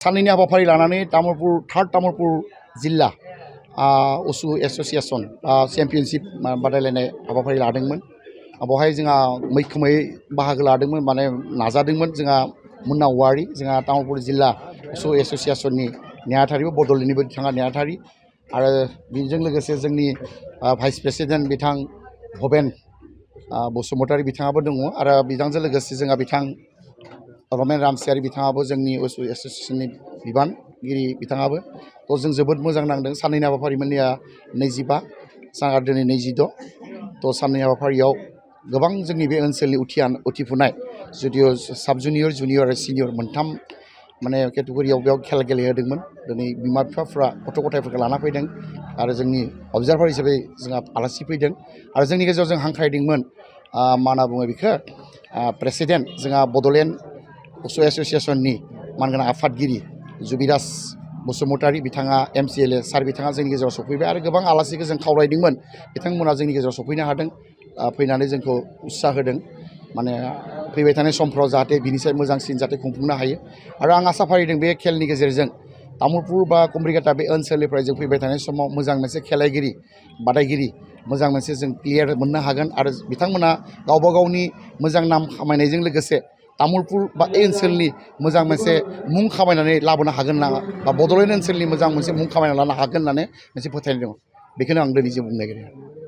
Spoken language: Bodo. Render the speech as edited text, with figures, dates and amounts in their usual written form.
साननैनि हाबाफारि लानानै तामुलपुर थार्ड तामुलपुर जिल्ला उसु एसोसिएशन चेम्पियनशिप बादायलायनाय हाबाफारि लादोंमोन। बेवहाय जोंहा मैखोमै बाहागो लादोंमोन माने नाजादोंमोन जोंहा मुन्ना औवारी जोंहा तामुलपुर जिल्ला उसु एसोसिएशननि नेहाथारि बड'लेण्डनिबो बिथाङा नेहाथारि आरो बेजों लोगोसे जोंनि भाइस प्रेसिडेन्ट बिथां भबेन बसुमतारी बिथाङाबो दङ आरो बिथांजों लोगोसे जोंहा बिथां रमेन रामसियारि बिथाङाबो जोंनि उसु एसोसिएशननि बिबानगिरि बिथाङाबो जों जोबोद मोजां नांदों। साननैनि हाबाफारिमोननिया 25 आरो दिनै 26 साननै हाबाफारियाव गोबां जोंनि बे ओनसोलनि उथिफुनाय जुदिअ साब जुनियर जुनियर आरो सिनियर मोनथाम माने केटेगरियाव बेयाव खेला गेलेहोदोंमोन। दिनै बिमा बिफाफ्रा गथ' गथायफोरखौ लाना फैदों आरो जोंनि अबजार्भार हिसाबै जोंहा आलासि फैदों आरो जोंनि गेजेराव जों हांख्रायदोंमोन मा होनना बुङो बेखौ प्रेसिडेन्ट जोंहा बड'लेण्ड उसु एसोसिएशननि मानगोनां आफादगिरि जुबिराज बसुमतारी बिथाङा MCLA सार बिथाङा जोंनि गेजेराव सफैबाय आरो गोबां आलासिखौ जों खावलायदोंमोन बिथांमोना जोंनि गेजेराव सफैनो हादों फैनानै जोंखौ उत्साह होदों माने फैबाय थानाय समफ्राव जाहाथे बिनिसाय मोजांसिन जाहाथे खुंफुंनो हायो आरो आं आसा फारिदों बे खेलनि गेजेरजों तामुलपुर बा कुमरिघाटा बे ओनसोलनिफ्राय जों फैबाय थानाय समाव मोजां मोनसे खेलागिरि बादायगिरि मोजां मोनसे जों प्लेयार मोननो हागोन आरो बिथांमोना गावबा गावनि मोजां नाम खामायनायजों लोगोसे तामुलपुर बा ओनसोलनि मोजां मोनसे मुं खामायनानै लाबोनो हागोन ना बा बड'लेण्ड ओनसोलनि मोजां मोनसे मुं खामायना लानो हागोन होननानै मोनसे फोथायनाय दङ। बेखौनो आं दिनै जे बुंनो नागिरो।